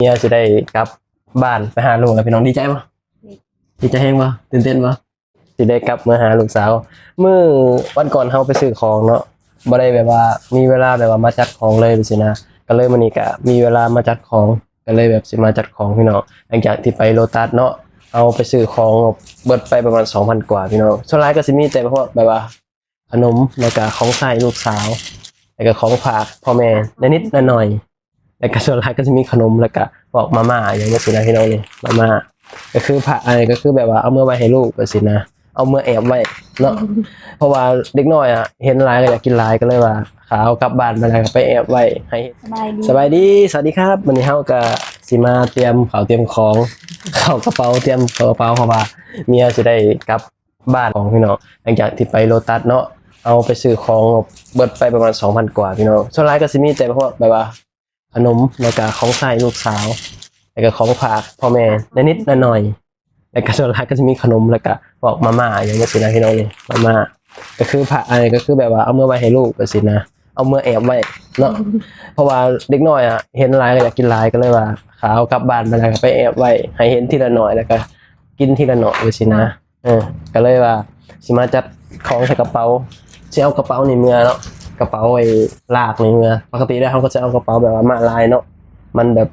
ເມຍຊິໄດ້ກັບບ້ານໄປຫາລູກແລ້ວ ພີ່ນ້ອງ. ດີໃຈບໍ່? ດີໃຈແຮງບໍ່? ຕື່ນເຕັ້ນບໍ່? ຊິໄດ້ກັບມາຫາລູກສາວ. ມື້ວັນກ່ອນເຮົາໄປຊື້ຂອງເນາະ ບໍ່ໄດ້ແບບວ່າມີເວລາແບບວ່າມາຈັດຂອງເລີຍຊີ້ນະ ກໍເລີຍມື້ນີ້ກໍມີເວລາມາຈັດຂອງ ກໍເລີຍແບບຊິມາຈັດຂອງ ພີ່ນ້ອງ. ຫຼັງຈາກທີ່ໄປໂລຕັສເນາະ ເຮົາໄປຊື້ຂອງເບິດໄປປະມານສອງພັນກວ່າ ພີ່ນ້ອງ. ສ່ວນຫຼາຍກໍຊິມີແຕ່ພວກແບບວ່າ ຂະໜົມ ແລ້ວກະຂອງໃຊ້ລູກສາວ ແລ້ວກະຂອງຝາກພໍ່ແມ່ນິດໆໜ້ອຍໆ ແລ້ວກະສ່ວນຫຼາຍກໍຈະມີຂະໜົມ ແລ້ວກະພວກມາມ່າຫຍັງຈັ່ງຊີ້ນະ ພີ່ນ້ອງ. ນີ້ມາມ່າກໍຄືພະ ອັນນີ້ກໍຄືແບບວ່າເອົາເມືອໄວ້ໃຫ້ລູກຈັ່ງຊີ້ນະ ເອົາເມືອແອບໄວ້ເນາະ ເພາະວ່າເດັກນ້ອຍອະເຫັນຫຼາຍກໍຢາກກິນຫຼາຍ ກໍເລີຍວ່າເອົາກັບບ້ານໄປແລ້ວກໍໄປແອບໄວ້ໃຫ້. ສະບາຍດີ ສະບາຍດີ ສະຫວັດດີຄັບ. ມື້ນີ້ເຮົາກໍຊິມາຕຽມເຂົ້າຕຽມຂອງ ເຂົ້າກະເປົາ ຕຽມເຂົ້າກະເປົາ ເພາະວ່າເມຍຊິໄດ້ກັບ ບ້ານຂອງ ພີ່ນ້ອງ. ຫຼັງຈາກທີ່ໄປໂລຕັສເນາະ ເຮົາໄປຊື້ຂອງເບິດໄປປະມານສອງພັນກວ່າ ພີ່ນ້ອງ. ສ່ວນຫຼາຍກໍຊິມີແຕ່ພວກແບບວ່າຂະໜົມ ແລ້ວກະຂອງໃຊ້ລູກສາວ ແລ້ວກະຂອງຝາກພໍ່ແມ່ນິດໆໜ້ອຍໆ ແລ້ວກະສ່ວນຫຼາຍກໍຈະມີຂະໜົມ ແລ້ວກະພວກມາມ່າຫຍັງຈັ່ງຊີ້ນະ ພີ່ນ້ອງ. ນີ້ມາມ່າກໍຄືພະ ອັນນີ້ກໍຄືແບບວ່າເອົາເມືອໄວ້ໃຫ້ລູກຈັ່ງຊີ້ນະ ເອົາເມືອແອບໄວ້ເນາະ ເພາະວ່າເດັກນ້ອຍອະເຫັນຫຼາຍກໍຢາກກິນຫຼາຍ ກໍເລີຍວ່າເອົາກັບບ້ານໄປແລ້ວກໍໄປແອບໄວ້ໃຫ້ເຫັນທີລະໜ້ອຍ ແລ້ວກໍກິນທີລະໜ້ອຍຈັ່ງຊີ້ນະ. ເອີ ກໍເລີຍວ່າຊິມາຈັດຂອງໃສ່ກະເປົາ ຊິເອົາກະເປົານີ້ເມືອເນາະ ກະເປົາໄອ້ລາກນີ້ເມືອ. ປົກກະຕິແລ້ວເຮົາກໍຈະເອົາກະເປົາແບບວ່າມ້າລາຍເນາະ ມັນແບບ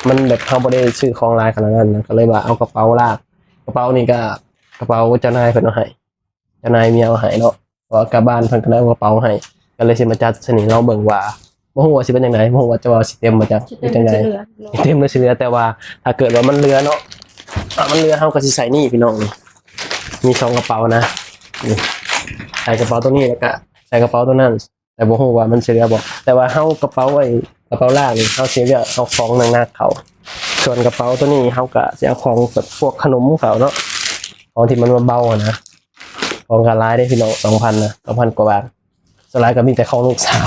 ມັນແບບເຮົາບໍ່ໄດ້ຊື້ຂອງຫຼາຍຂະໜາດນັ້ນນະ ກໍເລີຍວ່າເອົາກະເປົາລາກ. ກະເປົານີ້ກໍກະເປົາເຈົ້ານາຍເພິ່ນເອົາໃຫ້ ເຈົ້ານາຍເມຍເອົາໃຫ້ເນາະ ເພາະວ່າກັບບ້ານເພິ່ນກໍໄດ້ເອົາກະເປົາໃຫ້ ກໍເລີຍຊິມາຈັດໃສ່ນີ້ ລອງເບິ່ງວ່າ ບໍ່ຮູ້ວ່າຊິເປັນຈັ່ງໃດ ບໍ່ຮູ້ວ່າຈະວ່າຊິເຕັມບໍ່ຈັກ ຊິເຕັມ ເປັນຈັ່ງໃດ ຊິເຫຼືອ ຊິເຕັມຫຼືຊິເຫຼືອ. ແຕ່ວ່າຖ້າເກີດວ່າມັນເຫຼືອເນາະ ຖ້າມັນເຫຼືອເຮົາກໍຊິໃສ່ນີ້ ພີ່ນ້ອງ. ນີ້ມີສອງກະເປົານະ ນີ້ໃສ່ກະເປົາໂຕນີ້ ແລ້ວກະໃສ່ກະເປົາໂຕນັ້ນ ແຕ່ບໍ່ຮູ້ວ່າມັນຊິເຫຼືອບໍ່. ແຕ່ວ່າເຮົາກະເປົາໄອ້ ກະເປົາລາກນີ້ ເຮົາຊິເລືອກເອົາຂອງໜັກໆເຂົ້າ ສ່ວນກະເປົາໂຕນີ້ເຮົາກະຊິເອົາຂອງແບບພວກຂະໜົມເຂົ້າເນາະ ຂອງທີ່ມັນເບົາໆຫັ້ນນະ. ຂອງກໍຫຼາຍເດ້ ພີ່ນ້ອງ ສອງພັນນະ ສອງພັນກວ່າບາດ. ສ່ວນຫຼາຍກໍມີແຕ່ຂອງລູກສາວ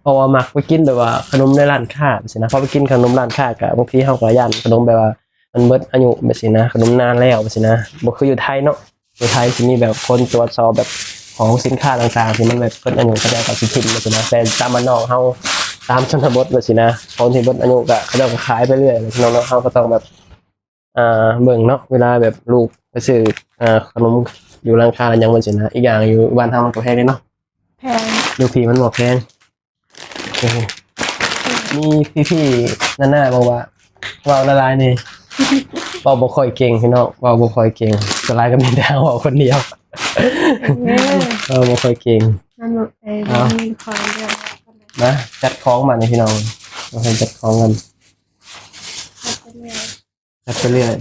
ເພາະວ່າມັກໄປກິນແບບວ່າຂະໜົມໃນຮ້ານຄ້າຊີ້ນະ. ພໍໄປກິນຂະໜົມຮ້ານຄ້າກໍບາງທີເຮົາກໍຢ້ານຂະໜົມແບບວ່າມັນເບິດອາຍຸຈັ່ງຊີ້ນະ ຂະໜົມນານແລ້ວຈັ່ງຊີ້ນະ ບໍ່ຄືຢູ່ໄທເນາະ. ຢູ່ໄທຊິມີແບບຄົນກວດສອບແບບຂອງສິນຄ້າຕ່າງໆ ທີ່ມັນແບບເບິດອາຍຸ ເຂົາເຈົ້າກໍຊິຖິ້ມຈັ່ງຊີ້ນະ. ແຕ່ຕາມບ້ານນອກເຮົາ ຕາມຊົນນະບົດຈັ່ງຊີ້ນະ ຂອງທີ່ເບິດອາຍຸກໍເຂົາເຈົ້າກໍຂາຍໄປເລື້ອຍ ພີ່ນ້ອງເນາະ. ເຮົາກໍຕ້ອງແບບ ອ່າ ເບິ່ງເນາະ ເວລາແບບລູກໄປຊື້ ອ່າ ຂະໜົມຢູ່ຮ້ານຄ້າຮ້ານຫຍັງຈັ່ງຊີ້ນະ. ອີກຢ່າງຢູ່ບ້ານເຮົາມັນກໍແພງເດ້ເນາະ ແພງ ຢູ່ພີ້ມັນບໍ່ແພງ. ເອີ ມີພີ່ໆນາໆບອກວ່າເວົ້າຫຼາຍໆນີ້ ເວົ້າບໍ່ຄ່ອຍເກັ່ງ ພີ່ນ້ອງ ເວົ້າບໍ່ຄ່ອຍເກັ່ງ. ສ່ວນຫຼາຍກໍມີແຕ່ເຮົາເວົ້າຄົນດຽວ ເອີ ເວົ້າບໍ່ຄ່ອຍເກັ່ງ. ມັນບໍ່ ເອີ ເອົ້າ ມີຄວາມເລື່ອງ ມາຈັດຂອງບາດນີ້ ພີ່ນ້ອງ ມາໃຫ້ຈັດຂອງກັນ ຈັດໄປເລື້ອຍ ຈັດໄປເລື້ອຍ.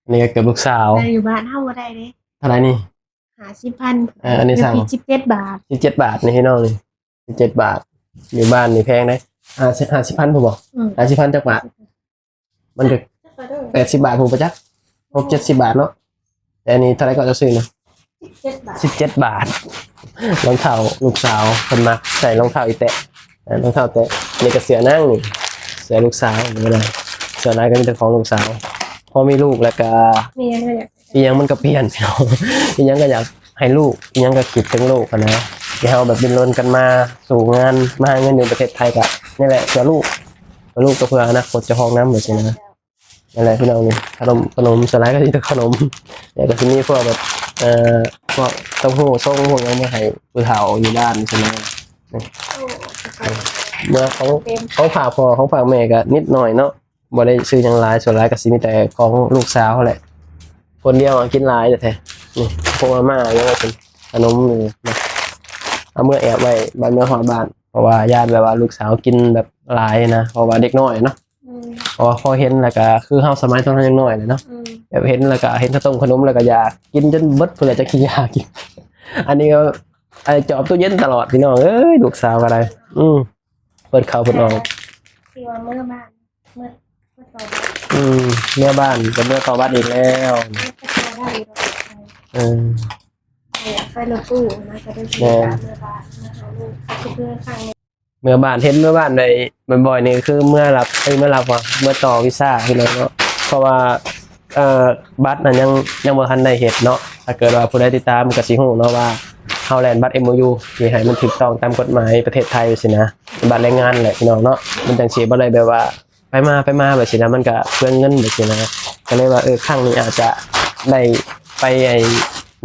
ອັນນີ້ກໍເກີບລູກສາວ ແຕ່ຢູ່ບ້ານເຮົາບໍ່ໄດ້ເດ້. ເທົ່າໃດນີ້? ຫ້າສິບພັນ. ເອີ ອັນນີ້ສັ່ງ ຢູ່ພີ້ສິບເຈັດບາດ ສິບເຈັດບາດນີ້ ພີ່ນ້ອງ ນີ້ສິບເຈັດບາດ. ຢູ່ບ້ານນີ້ແພງເດ້ ຫ້າສິບ ຫ້າສິບພັນພຸ້ນບໍ່? ອືມ ຫ້າສິບພັນຈັກບາດ? ມັນກໍ ຈັກບາດເດີ ແປດສິບບາດພຸ້ນບໍ່ຈັກ ຫົກເຈັດສິບບາດເນາະ. ແຕ່ອັນນີ້ເທົ່າໃດກໍຈະຊື້ນະ? ສິບເຈັດບາດ ສິບເຈັດບາດ. ລອງເທ້າລູກສາວເພິ່ນມັກໃສ່ ລອງເທ້າອີແຕະ ເອີ ລອງເທ້າແຕະ. ນີ້ກໍເສື້ອນາງນີ້ ເສື້ອລູກສາວນີ້ນະ ສ່ວນຫຼາຍກໍມີແຕ່ຂອງລູກສາວ. ພໍມີລູກແລ້ວກໍ ມີຫຍັງກໍຢາກ ອີຫຍັງມັນກໍປ່ຽນ ອີຫຍັງກໍຢາກໃຫ້ລູກ ອີຫຍັງກໍຄິດເຖິງລູກຫັ້ນນະ. ທີ່ເຮົາແບບດີ້ນລົນກັນມາສູ້ງານ ມາຫາເງິນຢູ່ປະເທດໄທ ກໍນີ້ແຫຼະ ເພື່ອລູກ ເພື່ອລູກ ກໍເພື່ອອະນາຄົດເຈົ້າຂອງນຳ ຈັ່ງຊີ້ນະ. ນັ້ນແຫຼະ ພີ່ນ້ອງ ນີ້ຂະໜົມ ຂະໜົມ ສ່ວນຫຼາຍກໍມີແຕ່ຂະໜົມ ແລ້ວກໍຊິມີພວກແບບ ເອີ ພວກເຕົ້າຫູ້ ຊົງ ພວກຫຍັງມາໃຫ້ຜູ້ເຖົ້າຢູ່ບ້ານຊີ້ນະ. ເມື່ອຂອງ ຂອງຝາກພໍ່ ຂອງຝາກແມ່ກໍນິດໜ້ອຍເນາະ ບໍ່ໄດ້ຊື້ຫຍັງຫຼາຍ. ສ່ວນຫຼາຍກໍຊິມີແຕ່ຂອງລູກສາວຫັ້ນແຫຼະ ຄົນດຽວກິນຫຼາຍແທ້ໆ. ນີ້ພວກມາມ່າຫຍັງວ່າຊັ້ນ ຂະໜົມນີ້ ເອົາເມືອແອບໄວ້ ບາດເມືອຮອດບ້ານ ເພາະວ່າຢ້ານແບບວ່າລູກສາວກິນແບບຫຼາຍນະ ເພາະວ່າເດັກນ້ອຍເນາະ. ອືມ ເພາະວ່າພໍເຫັນແລ້ວກໍຄືເຮົາສະໄໝຕອນເຮົາຍັງນ້ອຍແຫຼະເນາະ. ອືມ ແບບເຫັນແລ້ວກໍເຫັນຂະຕົງຂະໜົມແລ້ວກໍຢາກກິນຈົນເບິດພຸ້ນແຫຼະ ຈັກຊິຢາກກິນ. ອັນນີ້ກໍ ໄອ້ຈອບຕູ້ເຢັນຕະຫຼອດ ພີ່ນ້ອງເອີຍ ລູກສາວກໍໄດ້. ອືມ ເປີດເຂົ້າເປີດອອກ ທີ່ວ່າເມືອບ້ານ ເມືອ ເມືອຕໍ່ບັດ. ອືມ ເມືອບ້ານກໍເມືອຕໍ່ບັດອີກແລ້ວ. ເອີ ໄປລົດຕູ້ນະ ກໍໄດ້ ແມ່ນ ເມືອບ້ານ ເມືອຫາລູກ ຄືເມືອຄັ້ງ ເມືອບ້ານ ເຫັນເມືອບ້ານໄດ້ບ່ອຍໆນີ້ ຄືເມືອຮັບ ເອີຍ ເມືອຮັບວ່າ ເມືອຕໍ່ວີຊາ ພີ່ນ້ອງເນາະ. ເພາະວ່າ ເອີ ບັດນັ້ນຍັງ ຍັງບໍ່ທັນໄດ້ເຮັດເນາະ. ຖ້າເກີດວ່າຜູ້ໃດຕິດຕາມກໍຊິຮູ້ເນາະວ່າ ເຮົາແລ່ນບັດເອັມໂອຢູ ທີ່ໃຫ້ມັນຖືກຕ້ອງຕາມກົດໝາຍປະເທດໄທຊີ້ນະ ບັດແຮງງານແຫຼະພີ່ນ້ອງເນາະ ມັນຈັ່ງຊິບໍ່ໄດ້ແບບວ່າ ໄປມາ ໄປມາແບບຊີ້ນະ ມັນກະເປືອງເງິນແບບຊີ້ນະ ກະເລີຍວ່າ ເອີ ຄັ້ງນີ້ອາດຈະໄດ້ໄປໄອ້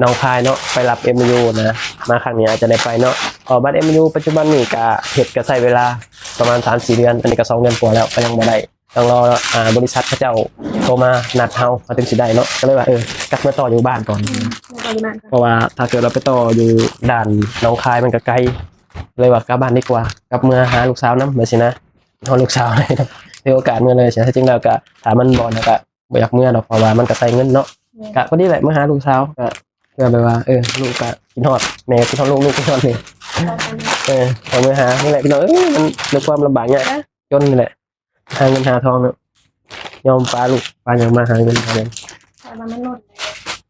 ໜອງຄາຍເນາະ ໄປຮັບເອັມໂອຢູນະ ມາຄັ້ງນີ້ອາດຈະໄດ້ໄປເນາະ ເພາະບັດເອັມໂອຢູປັດຈຸບັນນີ້ກະເຮັດກະໃຊ້ເວລາປະມານສາມສີ່ເດືອນ ອັນນີ້ກະສອງເດືອນກວ່າແລ້ວ ກະຍັງບໍ່ໄດ້ ຕ້ອງລໍ ອ່າ ບໍລິສັດເຂົາເຈົ້າໂທມານັດເຮົາ ເຮົາຈຶ່ງຊິໄດ້ເນາະ ກະເລີຍວ່າ ເອີ ກັບມາຕໍ່ຢູ່ບ້ານກ່ອນ ອືມ ມາຕໍ່ຢູ່ບ້ານກ່ອນ ເພາະວ່າຖ້າເກີດວ່າໄປຕໍ່ຢູ່ດ່ານໜອງຄາຍມັນກະໄກ ເລີຍວ່າກັບບ້ານດີກວ່າ ກັບເມືອຫາລູກສາວນຳແບບຊີ້ນະ ຮອດລູກສາວເລີຍ ຖືໂອກາດເມືອເລີຍ ແທ້ຈິງແລ້ວກະ ຖ້າມັນບໍ່ ແລ້ວກະບໍ່ຢາກເມືອດອກ ເພາະວ່າມັນກະໃຊ້ເງິນເນາະ ແມ່ນ ກະພໍດີແຫຼະ ເມືອຫາລູກສາວ ກະເພື່ອແບບວ່າ ເອີ ລູກກະຄິດຮອດ ແມ່ຄິດຮອດລູກ ລູກຄິດຮອດແມ່ ເອີ ເອົາເມືອຫານີ້ແຫຼະພີ່ນ້ອງເອີຍ ມັນດ້ວຍຄວາມລຳບາກຍາກ ເອີ ຈົນນີ້ແຫຼະ ຫາເງິນຫາທອງເນາະ ຍອມປະລູກປະຫຍັງມາຫາເງິນຫາຫຍັງ ແຕ່ວ່າມັນຫຼຸດ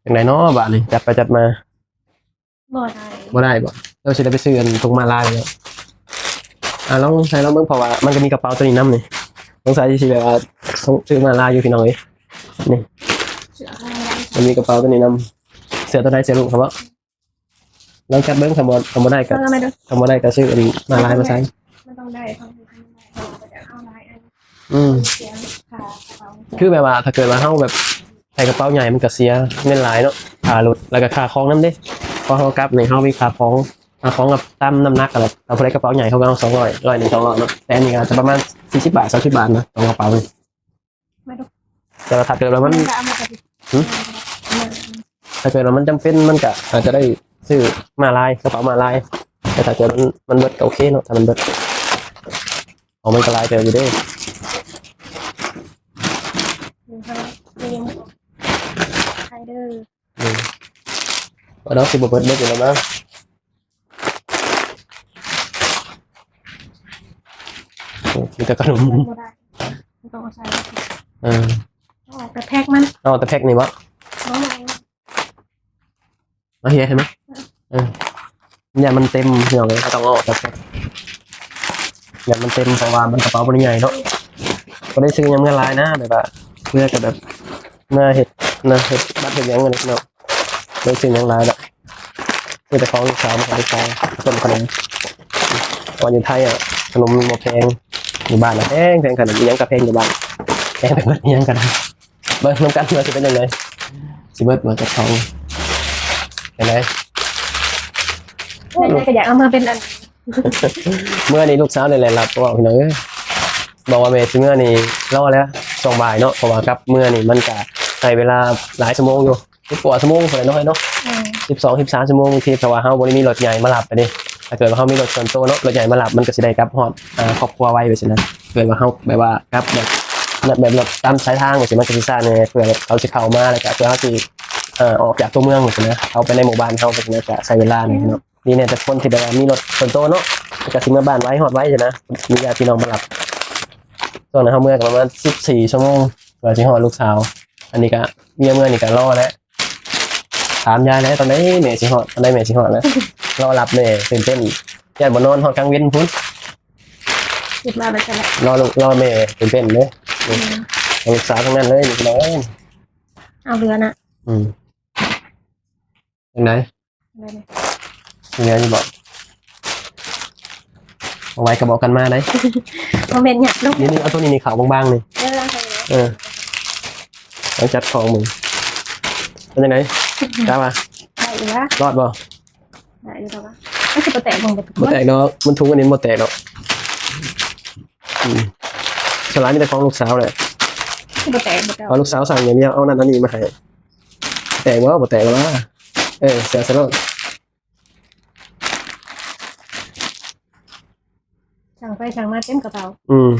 ແລ້ວ ຈັ່ງໃດເນາະບາດນີ້ ຈັດໄປຈັດມາ ບໍ່ໄດ້ ບໍ່ໄດ້ບໍ່? ເຈົ້າຊິໄດ້ໄປຊື້ອັນຖົງມາລາຍແລ້ວ ອ່າ ລອງໃສ່ລອງເບິ່ງ ເພາະວ່າມັນກະມີກະເປົາໂຕນີ້ນຳນີ້ ສົງໄສຊິແບບວ່າ ຊື້ມາລາຍຢູ່ພີ່ນ້ອງເອີຍ ນີ້ ເສື້ອຂອງມັນ ມັນມີກະເປົາໂຕນີ້ນຳ ເສື້ອໂຕໃດ ເສື້ອລູກເຂົາບໍ? ລອງຈັດເບິ່ງ ຄັນບໍ່ ຄັນບໍ່ໄດ້ກະ ເບິ່ງເອົາແມ່ເດີ ຄັນບໍ່ໄດ້ກະຊື້ອັນມາລາຍມາໃສ່ ມັນຕ້ອງໄດ້ ເພາະວ່າເຮົາຢາກເອົາຫຼາຍອັນ ອືມ ເສຍຄ່າກະເປົາ ຄືແບບວ່າ ຖ້າເກີດວ່າເຮົາແບບ ໃສ່ກະເປົາໃຫຍ່ມັນກະເສຍເງິນຫຼາຍເນາະ ຄ່າລົດ ແລ້ວກະຄ່າຂອງນຳເດ້ ເພາະເຮົາກັບນີ້ເຮົາມີຄ່າຂອງ ຄ່າຂອງກັບຕາມນ້ຳໜັກຫັ້ນແຫຼະ ຖ້າຜູ້ໃດກະເປົາໃຫຍ່ເຂົາກະເອົາສອງຮ້ອຍ ຮ້ອຍໜຶ່ງ ສອງຮ້ອຍເນາະ ແຕ່ອັນນີ້ກະອາດຈະປະມານສີ່ສິບບາດ ສາມສິບບາດນະ ສອງກະເປົານີ້ ມາດູ ແຕ່ວ່າຖ້າເກີດວ່າມັນ ເອົາມາກະ ຫຶ? ມາ ຖ້າເກີດວ່າມັນຈຳເປັນ ມັນກະອາດຈະໄດ້ຊື້ມາລາຍ ກະເປົາມາລາຍ ແຕ່ຖ້າເກີດມັນ ມັນເບິດກະໂອເຄເນາະ ຖ້າມັນເບິດ ຂອງມັນກະຫຼາຍເຕີບຢູ່ເດ້ ໃຄເດີ ອືມ ວ່ານ້ອງຊິບໍ່ເບິດເບິດຢູ່ແລ້ວມາ ໂອ້ ມີແຕ່ຂະໜົມ ເບິດບໍ່ໄດ້ ມັນຕ້ອງເອົາໃສ່ ເອີ ເອົາອອກແຕ່ແພັກມັນ ເອົາແຕ່ແພັກນີ້ບໍ? ເອົາ ມາເຮັດໃຫ້ມັນ ເອີ ຢ້ານມັນເຕັມ ພີ່ນ້ອງເອີຍ ເຮົາຕ້ອງເອົາອອກຈາກ ຢ້ານມັນເຕັມ ເພາະວ່າມັນກະເປົາບໍ່ໄດ້ໃຫຍ່ເນາະ ບໍ່ໄດ້ຊື້ຫຍັງເມືອຫຼາຍນະ ແບບວ່າເມືອກະແບບ ເມືອເຮັດນະ ເຮັດບັດເຮັດຫຍັງຫັ້ນເນາະ ບໍ່ໄດ້ຊື້ຫຍັງຫຼາຍດອກ ຊື້ແຕ່ຂອງລູກສາວ ຂອງລູກສາວ ເປັນຂະໜົມ ວ່າຢູ່ໄທອະ ຂະໜົມມັນບໍ່ແພງ ຢູ່ບ້ານນະແພງ ແພງຂະໜົມ ອີ່ຫຍັງກະແພງຢູ່ບ້ານ ແພງໄປໝົດ ອີ່ຫຍັງກະໄດ້ ເບິ່ງນຳກັນວ່າຊິເປັນຈັ່ງໃດ ຊິເບິດບໍ່ຈັກຂອງ ຈັ່ງໃດ ແມ່ກະຢາກເອົາມາເປັນອັນ ເມື່ອນີ້ລູກສາວນີ້ແຫຼະລັບເວົ້າພີ່ນ້ອງເອີຍ ບອກວ່າແມ່ຊິເມືອນີ້ລໍແລ້ວ ຊ່ວງບ່າຍເນາະ ເພາະວ່າກັບເມືອນີ້ມັນກະໃຊ້ເວລາຫຼາຍຊົ່ວໂມງຢູ່ ສິບກວ່າຊົ່ວໂມງພຸ້ນແຫຼະເນາະ ເນາະ ອືມ ສິບສອງ ສິບສາມຊົ່ວໂມງ ບາງທີຖ້າວ່າເຮົາບໍ່ໄດ້ມີລົດໃຫຍ່ມາຮັບເດ້ ຖ້າເກີດວ່າເຮົາມີລົດສ່ວນໂຕເນາະ ລົດໃຫຍ່ມາຮັບ ມັນກະຊິໄດ້ກັບຮອດ ອ່າ ຄອບຄົວໄວແບບຊີ້ນະ ເກີດວ່າເຮົາແບບວ່າກັບແບບ ແບບລົດຕາມສາຍທາງຈັ່ງຊີ້ ມັນກະຊິຊ້າແດ່ ເພື່ອແບບເຂົາຊິເຂົ້າມາ ແລ້ວກະເພື່ອເຮົາຊິ ເອີ ອອກຈາກຕົວເມືອງຈັ່ງຊີ້ນະ ເຂົ້າໄປໃນໝູ່ບ້ານເຮົາຈັ່ງຊີ້ນະ ກະໃຊ້ເວລາໜ້ອຍເນາະ ດີແນ່ແຕ່ຄົນທີ່ແບບວ່າມີລົດສ່ວນໂຕເນາະ ກະຊິເມືອບ້ານໄວ ຮອດໄວຊີ້ນະ ມີຍາດພີ່ນ້ອງມາຮັບ ຊ່ວງນັ້ນເຮົາເມືອກະປະມານສິບສີ່ຊົ່ວໂມງ ກວ່າຊິຮອດລູກສາວ ອັນນີ້ກະເມຍເມືອນີ້ກະລໍແຫຼະ ຖາມຍາຍແຫຼະ ຕອນໃດແມ່ຊິຮອດ ຕອນໃດແມ່ຊິຮອດແຫຼະ ລໍຮັບແມ່ ຕື່ນເຕັ້ນ ຢ້ານບໍ່ນອນຮອດກາງເວັນພຸ້ນ ຄິດມາແລ້ວຊັ້ນແຫຼະ ລໍລູກ ລໍແມ່ ຕື່ນເຕັ້ນເດ້ ອືມ ລູກສາວທັງນັ້ນເລີຍ ພີ່ນ້ອງເອີຍ ເອົາເຫຼືອນະ ອືມ ຈັ່ງໃດ ຈັ່ງໃດນີ້ ເຫຼືອຢູ່ບໍ? ບໍ່ໄຫວກະບອກກັນມາໄດ໋ ບໍ່ແມ່ນຫຍັງລູກ ນີ້ໆ ເອົາໂຕນີ້ນີ້ ຂາວບາງໆນີ້ ເອີ ເອີ ລອງຈັດຂອງເບິ່ງ ເປັນຈັ່ງໃດ ກະວ່າ ໄດ້ຢູ່ວະ ລອດບໍ່? ໄດ້ຢູ່ແລ້ວວະ ມັນຊິບໍ່ແຕກບໍ່? ບໍ່ແຕກດອກ ມັນທຸງອັນນີ້ມັນບໍ່ແຕກດອກ ອືມ ສ່ວນຫຼາຍມີແຕ່ຂອງລູກສາວແຫຼະ ຊິບໍ່ແຕກບໍ່ເຈົ້າ ເພາະລູກສາວສັ່ງຢ່າງດຽວ ເອົານັ້ນເອົານີ້ມາໃຫ້ ແຕກບໍ່? ບໍ່ແຕກຫວາ ເອີ ເສຍຊະໂລດ ສັ່ງໄປສັ່ງມາເຕັມກະເປົາ ອືມ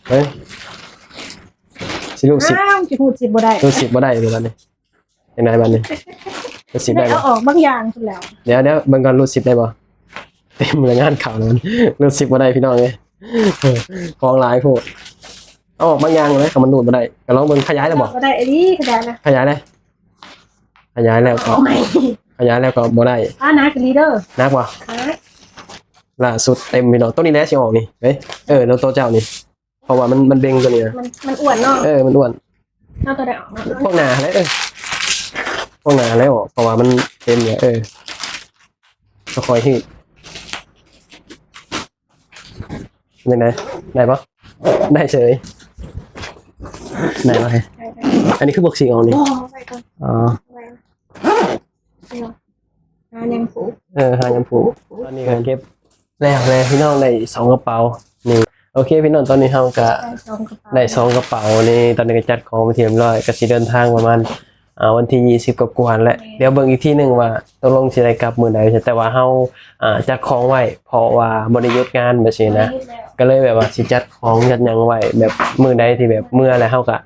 ເອີ ຊິຮູບສິບ ອ້າວ ຊິຮູບສິບບໍ່ໄດ້ ຮູບສິບບໍ່ໄດ້ເລີຍບາດນີ້ ຈັ່ງໃດບາດນີ້ ຮູບສິບໄດ້ບໍ່ ໄດ້ເອົາອອກບາງຢ່າງພຸ້ນແຫຼ້ວ ດຽວ ດຽວເບິ່ງກ່ອນ ຮູບສິບໄດ້ບໍ່ ເຕັມແລ້ວງານເຂົ້າແລ້ວ ຮູບສິບບໍ່ໄດ້ພີ່ນ້ອງເອີຍ ຂອງຫຼາຍໂພດ ເອົາອອກບາງຢ່າງແລ້ວ ຄັນມັນຮູບບໍ່ໄດ້ ກະລອງເບິ່ງ ຂະຫຍາຍແລ້ວບໍ່ ບໍ່ໄດ້ອີ່ຫຼີ ຂະຫຍາຍແລ້ວ ຂະຫຍາຍແລ້ວ ຂະຫຍາຍແລ້ວກໍ ໂອ້ຍ ຂະຫຍາຍແລ້ວກໍບໍ່ໄດ້ ອ່າ ໜັກອີ່ຫຼີເດີ ໜັກບໍ່ ໜັກ ລ່າສຸດເຕັມພີ່ນ້ອງ ໂຕນີ້ແຫຼະຊິອອກນີ້ ເອີ ເອີ ໂຕເຈົ້ານີ້ ເພາະວ່າມັນ ມັນເບັ່ງໂຕນີ້ນະ ມັນ ມັນອ້ວນເນາະ ເອີ ມັນອ້ວນ ເອົາໂຕໃດອອກເນາະ ພວກໜ້າຫັ້ນແຫຼະ ເອີ ພວກໜ້າຫັ້ນແຫຼະອອກ ເພາະວ່າມັນເຕັມແລ້ວ ເອີ ຈະຄ່ອຍຮີດ. ຍັງໄງ? ໄດ້ບໍ່? ໄດ້ເສີຍ. ໄດ້ບໍ່? ໄດ້ ໄດ້. ອັນນີ້ຄືບວກສີອອກນີ້? ບໍ່ ໄວ້ກ່ອນ. ອໍ ໄວ້ກ່ອນ. ຫາຍາມຜູກ. ເອີ ຫາຍາມຜູກ. ຕອນນີ້ກໍເກັບແລ້ວແຫຼະພີ່ນ້ອງ ໄດ້ສອງກະເປົານີ້. ໂອເຄພີ່ນ້ອງ ຕອນນີ້ເຮົາກໍໄດ້ສອງກະເປົານີ້. ຕອນນີ້ກໍຈັດຂອງເປັນທີ່ຮຽບຮ້ອຍ ກໍຊິເດີນທາງປະມານ ອ່າ ວັນທີຊາວກວ່າໆແຫຼະ. ແມ່ນ. ດຽວເບິ່ງອີກທີໜຶ່ງວ່າຕົກລົງຊິໄດ້ກັບມື້ໃດ. ແຕ່ວ່າເຮົາ ອ່າ ຈັດຂອງໄວ້ ເພາະວ່າບໍ່ໄດ້ຢຸດງານແບບຊີ້ນະ. ບໍ່ໄດ້ຢຸດແລ້ວ. ກໍເລີຍແບບວ່າຊິຈັດຂອງຈັດຫຍັງໄວ້ ແບບມື້ໃດທີ່ແບບເມືອແລ້ວ ເຮົາກໍ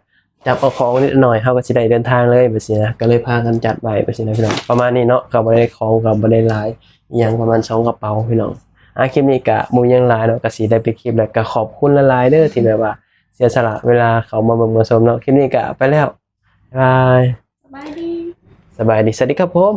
ຈັບເອົາຂອງນິດໜ້ອຍ ເຮົາກໍຊິໄດ້ເດີນທາງເລີຍແບບຊີ້ນະ. ກໍເລີຍພາກັນຈັດໄວ້ແບບຊີ້ນະພີ່ນ້ອງ. ປະມານນີ້ເນາະ ກໍບໍ່ໄດ້ຂອງກໍບໍ່ໄດ້ຫຼາຍອີ່ຫຍັງ ປະມານສອງກະເປົາພີ່ນ້ອງ. ອ່າ ຄລິບນີ້ກໍບໍ່ມີຫຍັງຫຼາຍເນາະ ກໍຊິໄດ້ປິດຄລິບແລ້ວ. ກໍຂອບຄຸນຫຼາຍໆເດີ ທີ່ແບບວ່າເສຍສະຫຼະເວລາເຂົ້າມາເບິ່ງມາຊົມເນາະ. ຄລິບນີ້ກໍໄປແລ້ວ. ບາຍບາຍ. ສະບາຍດີ. ສະບາຍດີ. ສະຫວັດດີຄັບຜົມ.